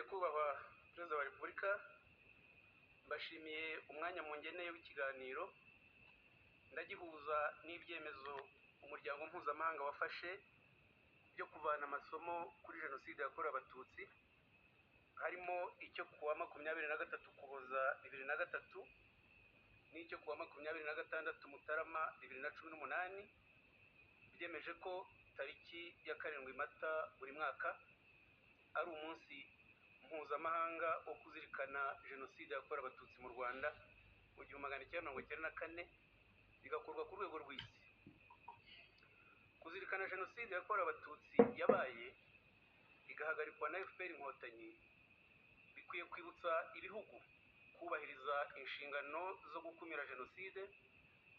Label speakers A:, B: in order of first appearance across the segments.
A: Nyakubahwa Perezida wa Repubulika, mbashimiye umwanya mungeneye w'ikiganiro. Ndagihuza n'ibyemezo umuryango mpuzamahanga wafashe byo kuvana amasomo kuri Jenoside yakorewe Abatutsi, harimo icyo kuwa 23 Ukuboza 2003 n'icyo kuwa 26 Mutarama 2018, byemeje ko tariki ya 7 Mata buri mwaka ari umunsi mpuzamahanga wo kuzirikana Jenoside yakorewe Abatutsi mu Rwanda mu 1994, bigakorwa ku rwego rw'isi. Kuzirikana Jenoside yakorewe Abatutsi yabaye igahagarikwa na FPR Inkotanyi bikwiye kwibutsa ibihugu kubahiriza inshingano zo gukumira Jenoside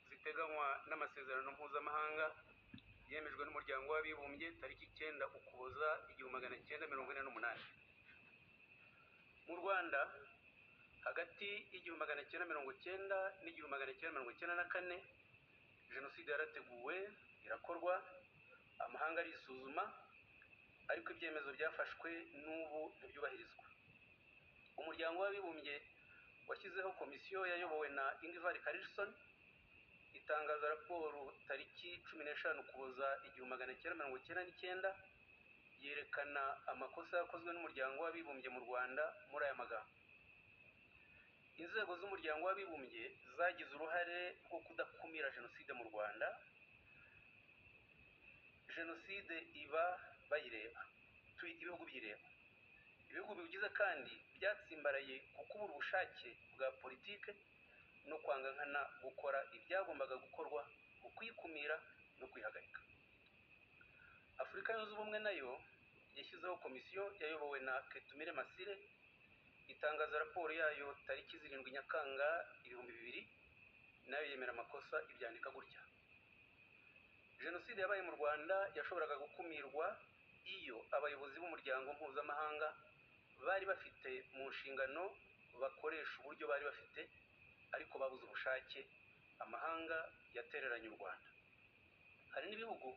A: ziteganywa n'amasezerano mpuzamahanga yemejwe n'Umuryango w'Abibumbye tariki 9 Ukuboza 1948. Mu Rwanda, hagati y'1990 n'1994, Jenoside yarateguwe, irakorwa, amahanga arisuzuma, ariko ibyemezo byafashwe n'ubu ntibyubahirizwa. Umuryango w'Abibumbye washyizeho komisiyo yayobowe na Ingvar Carlsson, itangaza raporo tariki 15 Ukuboza 1999, yerekana amakosa yakozwe n'Umuryango w'Abibumbye mu Rwanda muri aya magambo: "Inzego z'Umuryango w'Abibumbye zagize uruhare rwo kudakumira Jenoside mu Rwanda. Jenoside iba bayireba, ibihugu biyireba. Ibihugu biwugize kandi byatsimbaraye ku kubura ubushake bwa politike no kwanga nkana gukora ibyagombaga gukorwa mu kuyikumira no kuyihagarika." Afurika Yunze Ubumwe nayo yashyizeho komisiyo yayobowe na Ketumile Masire, itangaza raporo yayo tariki 7 Nyakanga 2000, nayo yemera amakosa, ibyandika gutya: "Jenoside yabaye mu Rwanda yashoboraga gukumirwa iyo abayobozi b'umuryango mpuzamahanga bari bafite mu nshingano bakoresha uburyo bari bafite, ariko babuze ubushake. Amahanga yatereranye u Rwanda. Hari n'ibihugu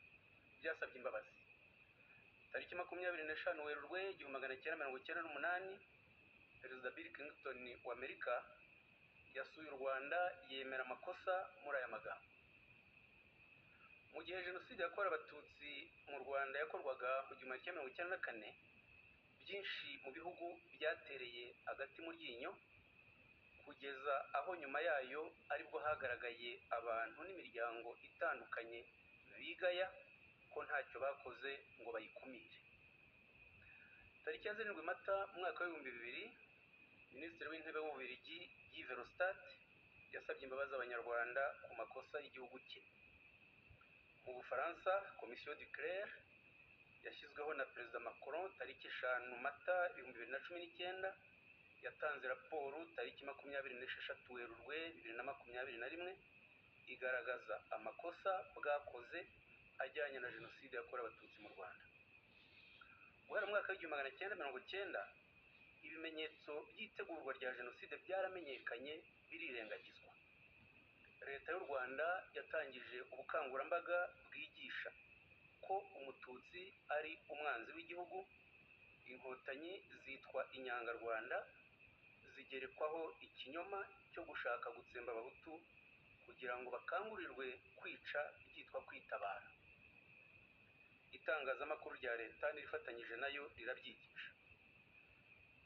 A: byasabye imbabazi." Tariki 25 Werurwe 1998, Perezida Bill Clinton wa Amerika yasuye u Rwanda, yemera amakosa muri aya magambo: "Mu gihe Jenoside yakorewe Abatutsi mu Rwanda yakorwaga mu 1994, byinshi mu bihugu byatereye agati mu ryinyo, kugeza aho nyuma yayo aribwo hagaragaye abantu n'imiryango itandukanye bigaya ko ntacyo bakoze ngo bayikumire." Tariki ya 7 Mata mu mwaka w'2000, Minisitiri w'Intebe w'Ububiligi Guy Verhofstadt yasabye imbabazi Abanyarwanda ku makosa y'igihugu cye. Mu Bufaransa, Komisiyo Duclert yashyizweho na Perezida Macron tariki 5 Mata 2019, yatanze raporo tariki 26 Werurwe 2021, igaragaza amakosa bwakoze ajyanye na Jenoside yakorewe Abatutsi mu Rwanda. Guhera mu mwaka w'1990, ibimenyetso by'itegurwa rya Jenoside byaramenyekanye, birirengagizwa. Leta y'u Rwanda yatangije ubukangurambaga bwigisha ko Umututsi ari umwanzi w'igihugu, Inkotanyi zitwa Inyangarwanda, zigerekwaho ikinyoma cyo gushaka gutsemba Abahutu kugira ngo bakangurirwe kwica byitwa kwitabara. Itangazamakuru rya leta n'irifatanyije nayo rirabyigisha.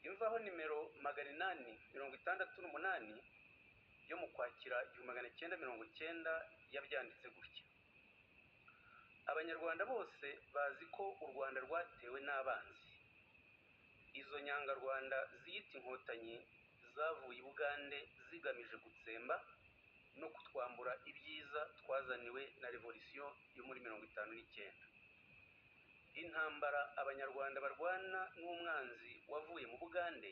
A: Imvaho nimero 868 yo mu Kwakira 1990 yabyanditse gutya: "Abanyarwanda bose bazi ko u Rwanda rwatewe n'abanzi. Izo Nyangarwanda ziyita Inkotanyi zavuye i Bugande zigamije gutsemba no kutwambura ibyiza twazaniwe na Revolisiyo yo muri 59. Intambara Abanyarwanda barwana n'umwanzi wavuye mu Bugande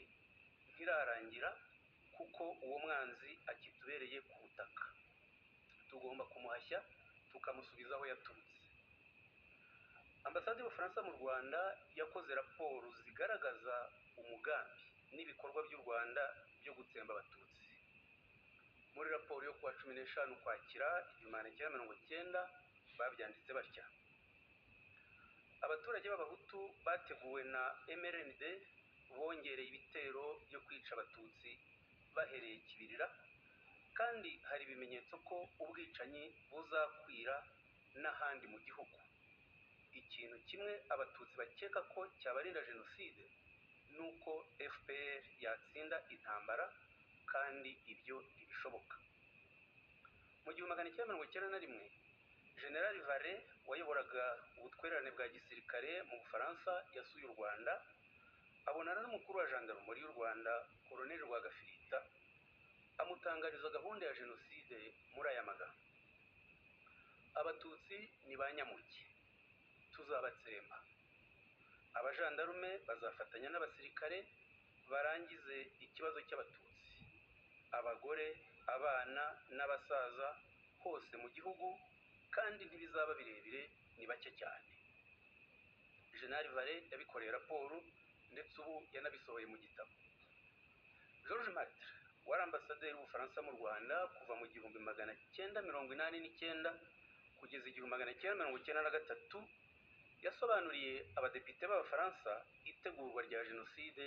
A: ntirarangira, kuko uwo mwanzi akitubereye ku butaka. Tugomba kumuhashya tukamusubiza aho yaturutse." Ambasade y'Ubufaransa mu Rwanda yakoze raporo zigaragaza umugambi n'ibikorwa by'u Rwanda byo gutsemba Abatutsi. Muri raporo yo kuwa 15 Ukwakira 1990 babyanditse batya: "Abaturage b'Abahutu bateguwe na MRND Bongereye ibitero byo kwica Abatutsi bahereye Kibirira, kandi hari ibimenyetso ko ubwicanyi buzakwira n'ahandi mu gihugu. Ikintu kimwe Abatutsi bakeka ko cyabarinda jenoside ni uko FPR yatsinda intambara, kandi ibyo ntibishoboka. Mu 1991, General Varret wayoboraga ubutwererane bwa gisirikare mu Bufaransa yasuye u Rwanda, abonana n'umukuru wa jandarumori y'u Rwanda, Colonel Rwagafirita, amutangariza gahunda ya jenoside muri aya magambo: "Abatutsi ni ba nyamuke, tuzabatsemba. Abajandarume bazafatanya n'abasirikare barangize ikibazo cy'Abatutsi, abagore, abana n'abasaza hose mu gihugu, kandi ntibizaba birebire, ni bake cyane." General Varret yabikoreye raporo, ndetse ubu yanabisohoye mu gitabo. Georges Martre, wari ambasaderi w'Ubufaransa mu Rwanda kuva mu 1989 kugeza 1993, yasobanuriye abadepite b'Abafaransa itegurwa rya jenoside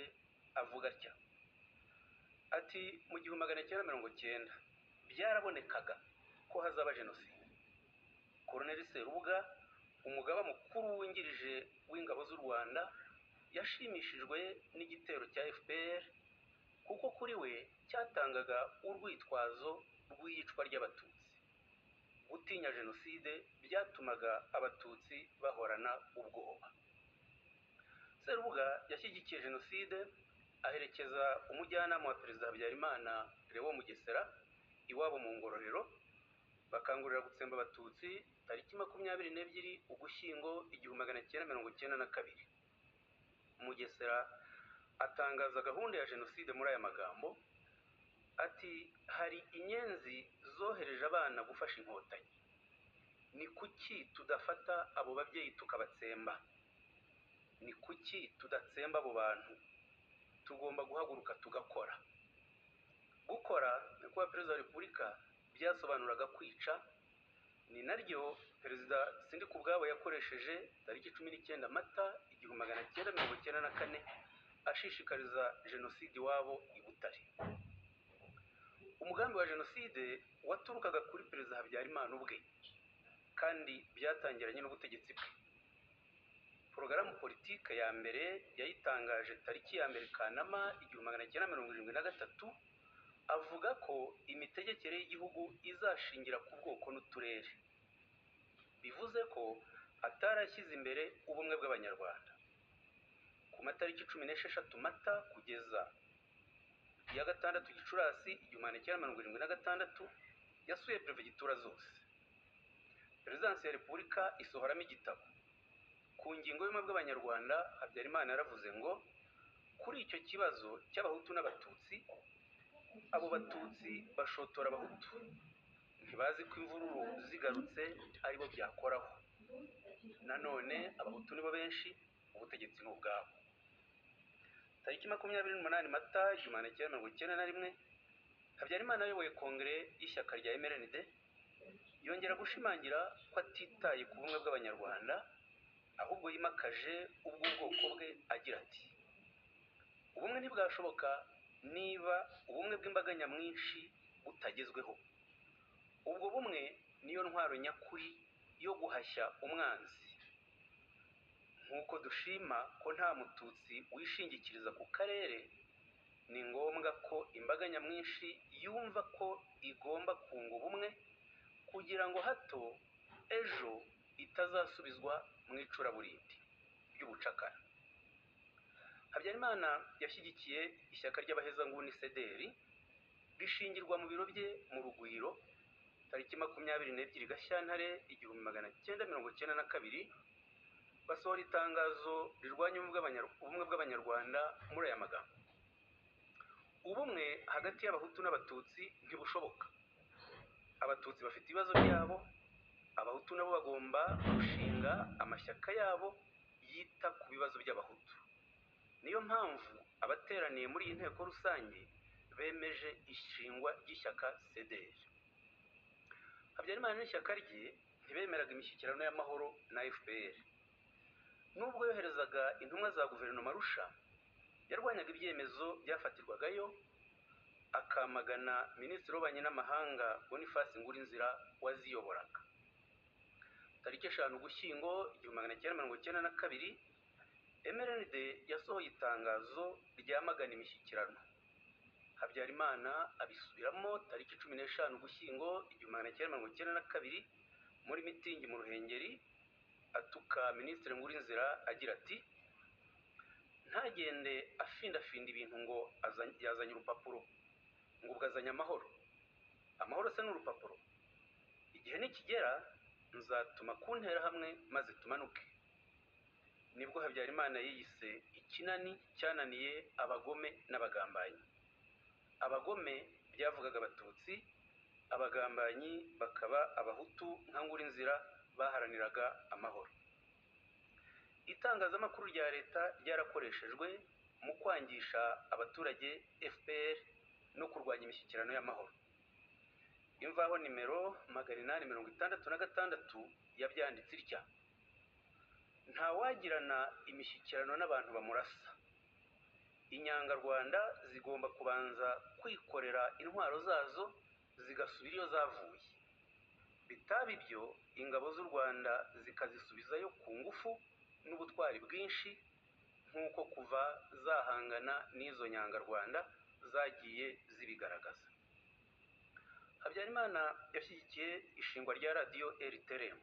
A: avuga atya, ati: "Mu 1990 byarabonekaga ko hazaba jenoside. Colonel Serubuga, umugaba mukuru wungirije w'ingabo z'u Rwanda, yashimishijwe n'igitero cya FPR kuko kuri we cyatangaga urwitwazo rw'iyicwa ry'Abatutsi. Gutinya jenoside byatumaga Abatutsi bahorana ubwoba." Serubuga yashyigikiye jenoside, aherekeza umujyanama wa Perezida Habyarimana, Léon Mugesera, iwabo mu Ngororero, bakangurira gutsemba Abatutsi tariki 22 Ugushyingo 1992. Mugesera atangaza gahunda ya jenoside muri aya magambo, ati: "Hari inyenzi zohereje abana gufasha Inkotanyi. Ni kuki tudafata abo babyeyi tukabatsemba? Ni kuki tudatsemba abo bantu? Tugomba guhaguruka tugakora." Gukora, nyakubahwa Perezida wa Repubulika, byasobanuraga kwica. Ni naryo Perezida Sindikubwabo yakoresheje tariki 19 Mata 1994 ashishikariza jenoside iwabo i Butare. Umugambi wa jenoside waturukaga kuri Perezida Habyarimana ubwe, kandi byatangiranye n'ubutegetsi bwe. Porogaramu politike ya mbere yayitangaje tariki ya 1 Kanama 1973, avuga ko imitegekere y'igihugu izashingira ku bwoko n'uturere. Bivuze ko atarashyize imbere ubumwe bw'Abanyarwanda. Ku matariki 16 Mata kugeza iya 6 Gicurasi 1976 yasuye perefegitura zose. Perezidansi ya Repubulika isohoramo igitabo. Ku ngingo y'ubumwe bw'Abanyarwanda, Habyarimana yaravuze ngo: "Kuri icyo kibazo cy'Abahutu n'Abatutsi, abo Batutsi bashotora Abahutu, ntibazi ko imvururu zigarutse aribo byakoraho. Nanone Abahutu nibo benshi, ubutegetsi ni ubwabo." Tariki 28 Mata 1991, Habyarimana ayoboye kongere y'ishyaka rya MRND, yongera gushimangira ko atitaye ku bumwe bw'Abanyarwanda, ahubwo yimakaje ubw'ubwoko bwe, agira ati: "Ubumwe ntibwashoboka niba ubumwe bw'imbaga nyamwinshi butagezweho. Ubwo bumwe niyo ntwaro nyakuri yo guhashya umwanzi. Nk'uko dushima ko nta Mututsi wishingikiriza ku karere, ni ngombwa ko imbaga nyamwinshi yumva ko igomba kunga ubumwe kugira ngo hato ejo itazasubizwa mu icuraburindi ry'ubucakara." Habyarimana yashyigikiye ishyaka ry'abahezanguni CDR, rishingirwa mu biro bye mu Rugwiro tariki 22 Gashyantare 1992, basohora itangazo rirwanya ubumwe bw'Abanyarwanda muri aya magambo: "Ubumwe hagati y'Abahutu n'Abatutsi ntibushoboka. Abatutsi bafite ibibazo byabo, Abahutu nabo bagomba gushinga amashyaka yabo yita ku bibazo by'Abahutu. Niyo mpamvu abateraniye muri iyi nteko rusange bemeje ishingwa ry'ishyaka CDR." Habyarimana n'ishyaka rye ntibemeraga imishyikirano y'amahoro na FPR. Nubwo yoherezaga intumwa za guverinoma Arusha, Yarwanyaga ibyemezo byafatirwagayo, akamagana Minisitiri w'Ububanyi n'Amahanga Boniface Ngurinzira waziyoboraga. Tariki 5 Ugushyingo 1992, MRND yasohoye itangazo ryamagana imishyikirano. Habyarimana abisubiramo tariki 15 Ugushyingo 1992 muri mitingi mu Ruhengeri, atuka Minisitiri Ngurinzira agira ati: "Ntagende afindafinda ibintu ngo yazanye urupapuro, ngo ubwo azanye amahoro. Amahoro se ni urupapuro? Igihe nikigera nzatuma ku Nterahamwe maze tumanuke." Nibwo Habyarimana yiyise ikinani cyananiye abagome n'abagambanyi. Abagome byavugaga Abatutsi, abagambanyi bakaba Abahutu nka Ngurinzira baharaniraga amahoro. Itangazamakuru rya leta ryarakoreshejwe mu kwangisha abaturage FPR no kurwanya imishyikirano y'amahoro. Imvaho nimero 866 yabyanditse itya: "Ntawagirana imishyikirano n'abantu bamurasa. Inyangarwanda zigomba kubanza kwikorera intwaro zazo zigasubira iyo zavuye. Bitaba ibyo, ingabo z'u Rwanda zikazisubizayo ku ngufu n'ubutwari bwinshi, nk'uko kuva zahangana n'izo nyangarwanda zagiye zibigaragaza." Habyarimana yashyigikiye ishingwa rya radiyo RTLM,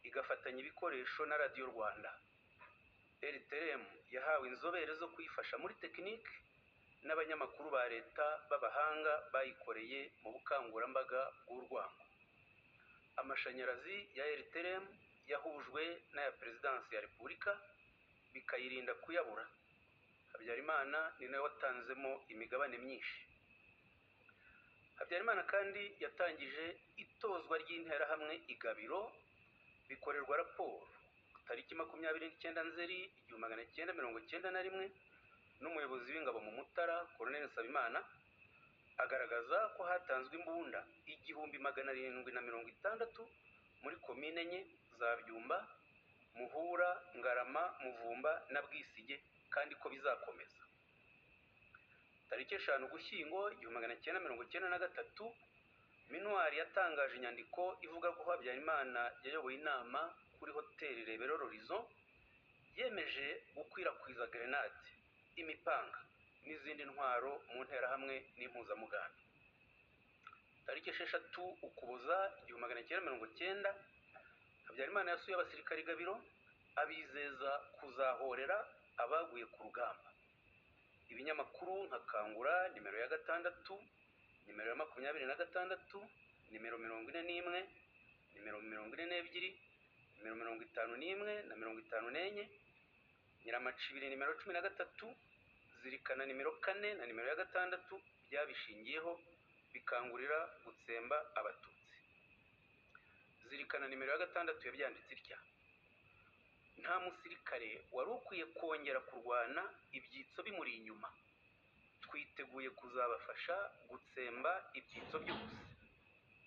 A: igafatanya ibikoresho na Radiyo Rwanda. RTLM yahawe inzobere zo kuyifasha muri tekinike n'abanyamakuru ba leta b'abahanga bayikoreye mu bukangurambaga bw'urwango. Amashanyarazi ya RTLM yahujwe n'aya Perezidansi ya Repubulika, bikayirinda kuyabura. Habyarimana ni nawe watanzemo imigabane myinshi. Habyarimana kandi yatangije itozwa ry'Interahamwe i Gabiro, bikorerwa raporo tariki 29 Nzeri 1991 n'umuyobozi w'ingabo mu Mutara, Colonel Nsabimana, agaragaza ko hatanzwe imbunda 1760 muri komine enye za Byumba, Muhura, Ngarama, Muvumba na Bwisige, kandi ko bizakomeza. Tariki 5 Ugushyingo 1993, Minuar yatangaje inyandiko ivuga ko Habyarimana yayoboye inama kuri hoteli Rebero Horizon, yemeje gukwirakwiza grenade, imipanga n'izindi ntwaro mu Nterahamwe n'Impuzamugambi. Tariki 6 Ukuboza 1990, Habyarimana yasuye abasirikari Gabiro, abizeza kuzahorera abaguye ku rugamba. Ibinyamakuru nka Kangura nimero ya 6, nimero ya 26, nimero 41, nimero 42, nimero 51 na 54, Nyiramacibiri nimero 13, Zirikana nimero 4 na nimero ya 6 byabishingiyeho bikangurira gutsemba Abatutsi. Zirikana nimero ya 6 yabyanditse itya: "Nta musirikare wari ukwiye kongera kurwana ibyitso bimuri inyuma. Twiteguye kuzabafasha gutsemba ibyitso byose,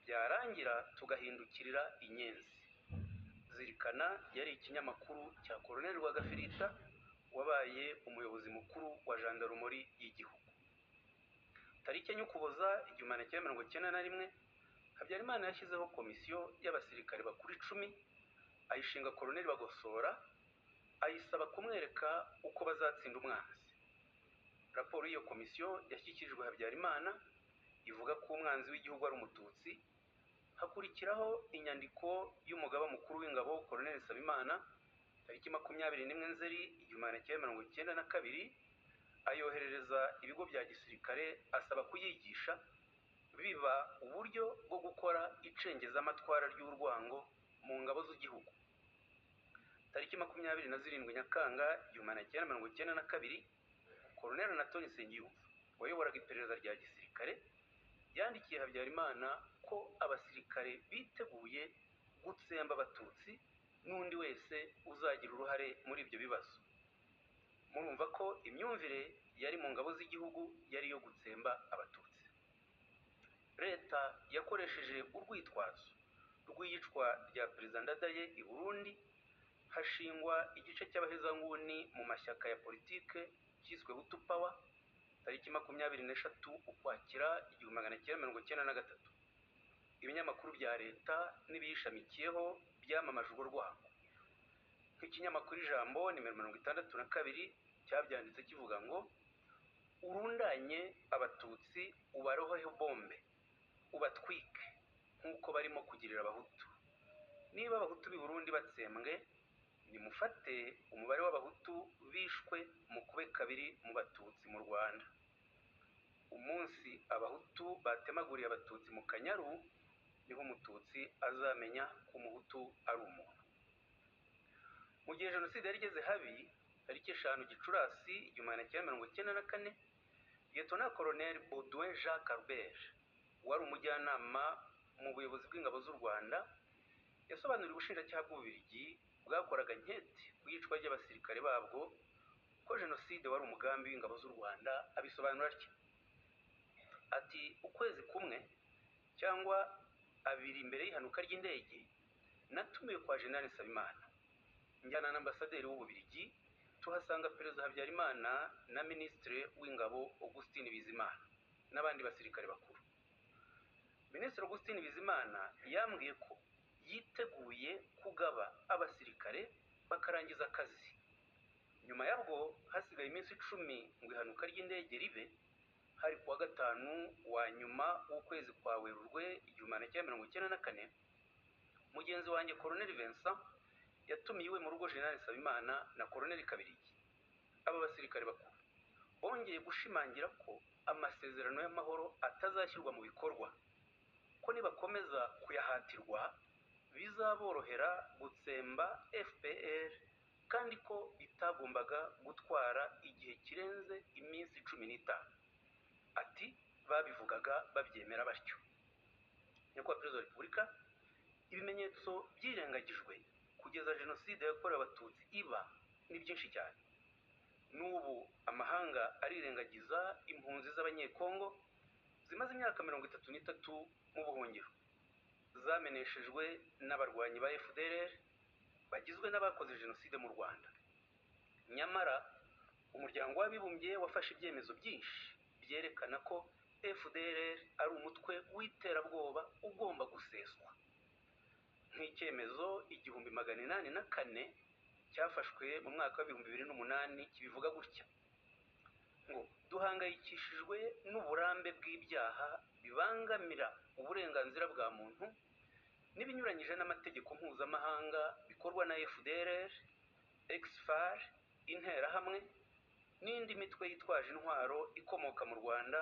A: byarangira tugahindukirira inyenzi." Zirikana yari ikinyamakuru cya Colonel Rwagafirita wabaye umuyobozi mukuru wa jandarumori y'igihugu. Tariki 4 Ukuboza 1991, Habyarimana yashyizeho komisiyo y'abasirikare bakuru 10, ayishinga Colonel Bagosora, ayisaba kumwereka uko bazatsinda umwanzi. Raporo y'iyo komisiyo yashyikirijwe Habyarimana ivuga ko umwanzi w'igihugu ari Umututsi. Hakurikiraho inyandiko y'umugaba mukuru w'ingabo Colonel Nsabimana tariki 21 Nzeri 1992, ayoherereza ibigo bya gisirikare asaba kuyigisha, biba uburyo bwo gukora icengezamatwara ry'urwango mu ngabo z'igihugu. Tariki 27 Nyakanga 1992, Colonel Anatole Nsengiyumva wayoboraga iperereza rya gisirikare yandikiye Habyarimana ko abasirikare biteguye gutsemba Abatutsi n'undi wese uzagira uruhare muri ibyo bibazo. Murumva ko imyumvire yari mu ngabo z'igihugu yari iyo gutsemba Abatutsi. Leta yakoresheje urwitwazo rw'iyicwa rya Perezida Ndadaye i Burundi, Hashingwa igice cy'abahezanguni mu mashyaka ya politike cyiswe Hutu Power tariki 23 Ukwakira 1993. Ibinyamakuru bya leta n'ibiyishamikiyeho byamamaje urwo rwango, nk'ikinyamakuru Ijambo nimero 62 cyabyanditse kivuga ngo: "Urundanye Abatutsi, ubaroheho bombe, ubatwike nk'uko barimo kugirira Abahutu. Niba Abahutu b'i Burundi batsembwe, nimufate umubare w'Abahutu bishwe mukube kabiri mu Batutsi mu Rwanda. Umunsi Abahutu batemaguriye Abatutsi mu Kanyaru, niho Umututsi azamenya ko Umuhutu ari umuntu." Mu gihe jenoside yari igeze habi, tariki 5 Gicurasi 1994, Lieutenant Colonel Baudouin Jacques Albert, wari umujyanama mu buyobozi bw'ingabo z'u Rwanda, yasobanuriye ubushinjacyaha bw'Ububiligi bwakoraga anketi ku iyicwa ry'abasirikare babwo ko jenoside wari umugambi w'ingabo z'u Rwanda. Abisobanura atya, ati: "Ukwezi kumwe cyangwa abiri mbere y'ihanuka ry'indege, natumiwe kwa Jenerali Nsabimana, njyana na ambasaderi w'Ububiligi, tuhasanga Perezida Habyarimana na Minisitiri w'Ingabo Augustin Bizimana n'abandi basirikare bakuru. Minisitiri Augustin Bizimana yambwiye ko yiteguye kugaba abasirikare bakarangiza akazi. Nyuma yabwo hasigaye iminsi 10 ngo ihanuka ry'indege ribe, hari kuwa gatanu wa nyuma w'ukwezi kwa Werurwe 1994, mugenzi wanjye Colonel Vincent yatumiye iwe mu rugo Jenerali Nsabimana na Colonel Kabirigi. Aba basirikare bakuru bongeye gushimangira ko amasezerano y'amahoro atazashyirwa mu bikorwa, ko nibakomeza kuyahatirwa bizaborohera gutsemba FPR, kandi ko bitagombaga gutwara igihe kirenze iminsi 15. Ati babivugaga babyemera batyo." Nyakubahwa Perezida wa Repubulika, ibimenyetso byirengagijwe kugeza jenoside yakorewe Abatutsi iba ni byinshi cyane. N'ubu amahanga arirengagiza impunzi z'Abanyekongo zimaze imyaka 33 mu buhungiro, zameneshejwe n'abarwanyi ba FDLR bagizwe n'abakoze jenoside mu Rwanda. Nyamara Umuryango w'Abibumbye wafashe ibyemezo byinshi byerekana ko FDLR ari umutwe w'iterabwoba ugomba guseswa, nk'icyemezo 1804 cyafashwe mu mwaka wa 2008 kibivuga gutya ngo: "Duhangayikishijwe n'uburambe bw'ibyaha bibangamira uburenganzira bwa muntu n'ibinyuranyije n'amategeko mpuzamahanga bikorwa na FDLR, Ex-FAR, Interahamwe n'indi mitwe yitwaje intwaro ikomoka mu Rwanda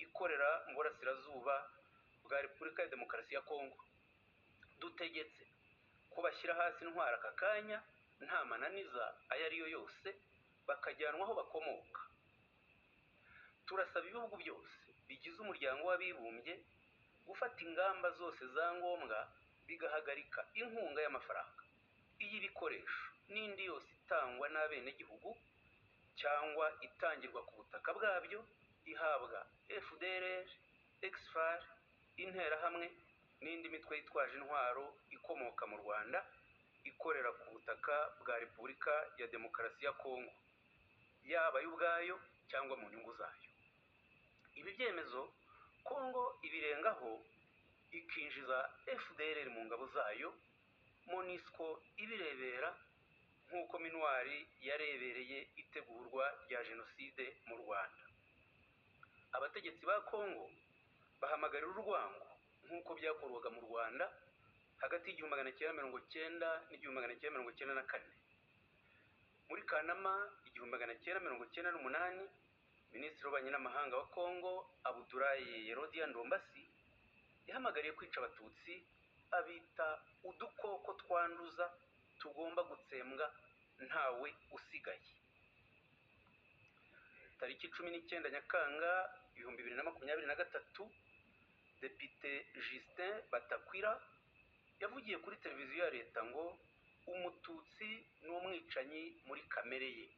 A: ikorera mu burasirazuba bwa Repubulika ya Demokarasi ya Kongo. Dutegetse ko bashyira hasi intwaro aka kanya nta mananiza ayo ari yo yose, bakajyanwa aho bakomoka. Turasaba ibihugu byose bigize Umuryango w'Abibumbye gufata ingamba zose za ngombwa bigahagarika inkunga y'amafaranga, iy'ibikoresho n'indi yose itangwa n'abenegihugu cyangwa itangirwa ku butaka bwabyo ihabwa FDLR, Ex-FAR, Interahamwe n'indi mitwe yitwaje intwaro ikomoka mu Rwanda ikorera ku butaka bwa Repubulika ya Demokarasi ya Kongo, yaba yo ubwayo cyangwa mu nyungu zayo." Ibi byemezo Kongo ibirengaho ikinjiza FDLR mu ngabo zayo, MONUSCO ibirebera, nk'uko MINUAR yarebereye itegurwa rya jenoside mu Rwanda. Abategetsi ba Kongo bahamagarira urwango nk'uko byakorwaga mu Rwanda hagati y'1990 n'1994. Muri Kanama 1998, Minisitiri w'Ububanyi n'Amahanga wa Kongo Abudulayi Yerodia Ndombasi yahamagariye kwica Abatutsi, abita udukoko twanduza tugomba gutsembwa ntawe usigaye. Tariki 19 Nyakanga 2023, Depite Justin Batakwira yavugiye kuri televiziyo ya leta ngo Umututsi ni umwicanyi muri kamere ye.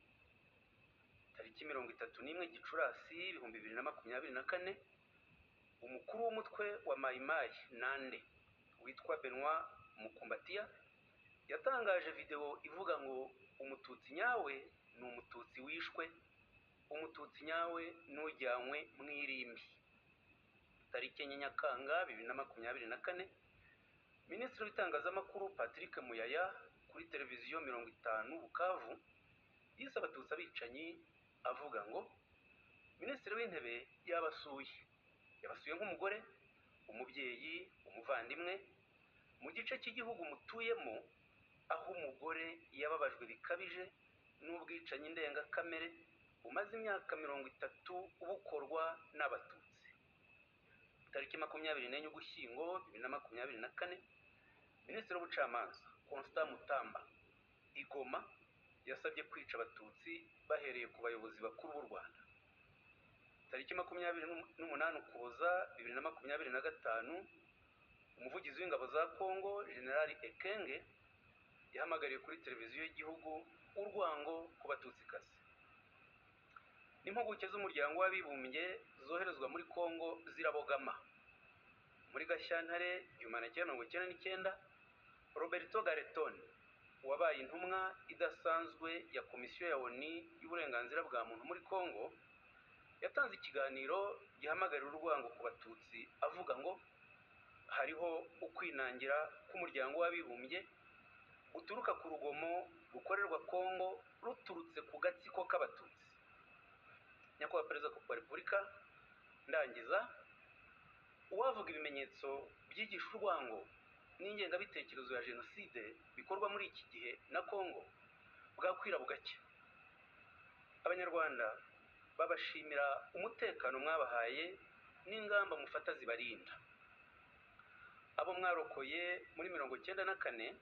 A: Tariki 31 Gicurasi 2024, umukuru w'umutwe wa Mayimayi Nande witwa Benoit Mukumbatiya Yatangaje videwo ivuga ngo "Umututsi nyawe ni Umututsi wishwe, Umututsi nyawe n'ujyanywe mu irimbi." Tariki 4 Nyakanga 2024, Minisitiri w'Itangazamakuru Patrick Muyaya kuri televiziyo 50 Bukavu yise Abatutsi abicanyi, avuga ngo Minisitiri w'Intebe yabasuye, yabasuye nk'umugore, umubyeyi, umuvandimwe mu gice cy'igihugu mutuyemo, aho umugore yababajwe bikabije n'ubwicanyi ndengakamere bumaze imyaka 30 bukorwa n'Abatutsi. Tariki 24 Ugushyingo 2024, Minisitiri w'Ubucamanza Constant Mutamba i Goma yasabye kwica Abatutsi bahereye ku bayobozi bakuru b'u Rwanda. Tariki 28 Ukuboza 2025, umuvugizi w'ingabo za Kongo Generali Ekenge yahamagariye kuri televiziyo y'igihugu urwango ku Batutsikazi. N'impuguke z'Umuryango w'Abibumbye zoherezwa muri Kongo zirabogama. Muri Gashyantare 1999, Roberto Garretoni wabaye intumwa idasanzwe ya Komisiyo ya ONU y'uburenganzira bwa muntu muri Kongo yatanze ikiganiro gihamagarira urwango ku Batutsi, avuga ngo hariho ukwinangira k'Umuryango w'Abibumbye guturuka ku rugomo rukorerwa Kongo ruturutse ku gatsiko k'Abatutsi. Nyakubahwa Perezida wa Repubulika, ndangiza, uwavuga ibimenyetso byigisha urwango n'ingengabitekerezo ya jenoside bikorwa muri iki gihe na Kongo bwakwira bugacya. Abanyarwanda babashimira umutekano mwabahaye n'ingamba mufata zibarinda. Abo mwarokoye muri 94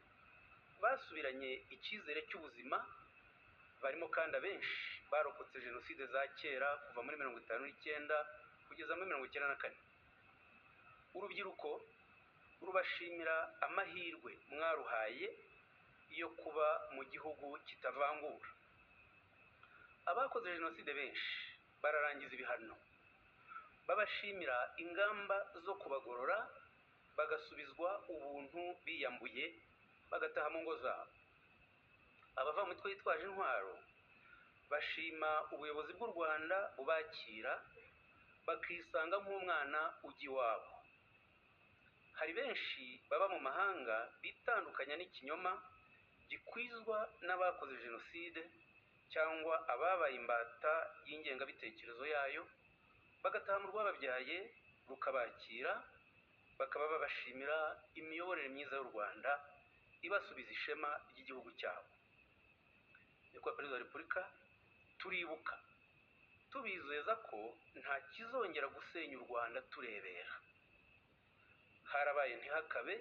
A: basubiranye icyizere cy'ubuzima, barimo kandi abenshi barokotse jenoside za kera kuva muri 59 kugeza muri 94. Urubyiruko rubashimira amahirwe mwaruhaye yo kuba mu gihugu kitavangura. Abakoze jenoside benshi bararangiza ibihano, babashimira ingamba zo kubagorora bagasubizwa ubuntu biyambuye, bagataha mu ngo zabo. Abava mu mitwe yitwaje intwaro bashima ubuyobozi bw'u Rwanda bubakira bakisanga nk'umwana ujya iwabo. Hari benshi baba mu mahanga bitandukanya n'ikinyoma gikwizwa n'abakoze jenoside cyangwa ababaye imbata y'ingengabitekerezo yayo, bagataha mu rwababyaye rukabakira, bakaba babashimira imiyoborere myiza y'u Rwanda ibasubiza ishema ry'igihugu cyabo. Nyakubahwa Perezida wa Repubulika, turibuka tubizeza ko nta kizongera gusenya u Rwanda turebera. Harabaye ntihakabe,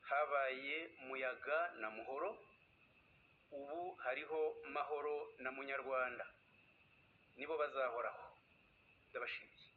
A: habaye Muyaga na Muhoro, ubu hariho Mahoro na Munyarwanda, nibo bazahoraho. Ndabashimiye.